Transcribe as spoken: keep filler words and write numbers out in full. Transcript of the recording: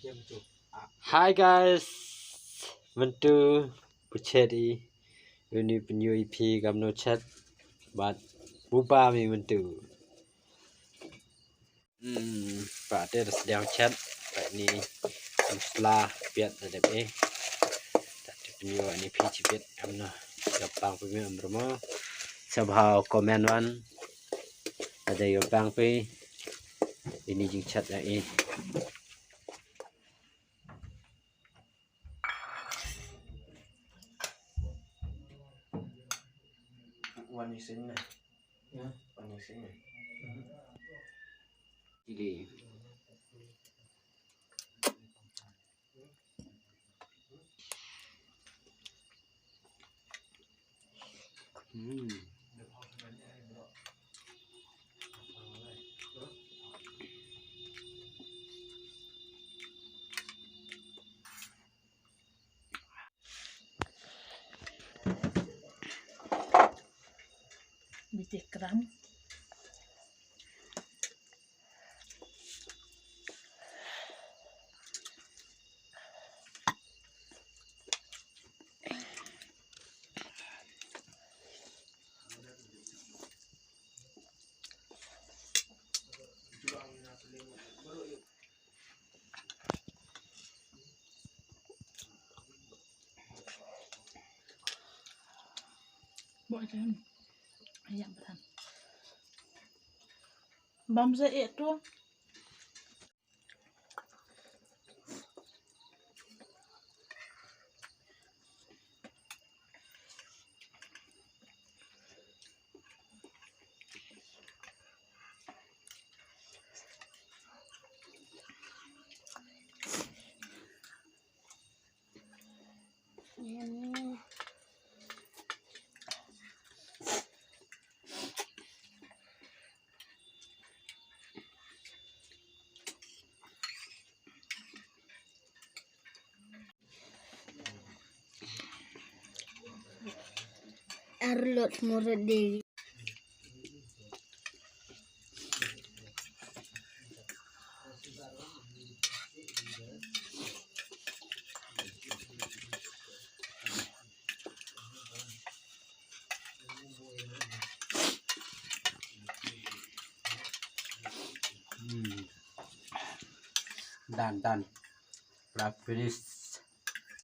Hi guys, mynta pyrshah i uni pynyoh i phi kamno chat bad buba mi mynta. Hmm, pa te da sdang chat pa ni. Am sla piat da dep eh. Ta te pynyoh ni phi chi piat kamno. Ka pang phi mi am rmo. Sabha comment wan. Ada yo pang phi. Ini jing chat ya eh. Wan ni sing na. Ya. Wan ni sing na. Chili. Hmm. Biti kram. Bo jan. Ayam pesan. Bam se itu. Arlot murade. Hmm. Done, done. Wrap finish.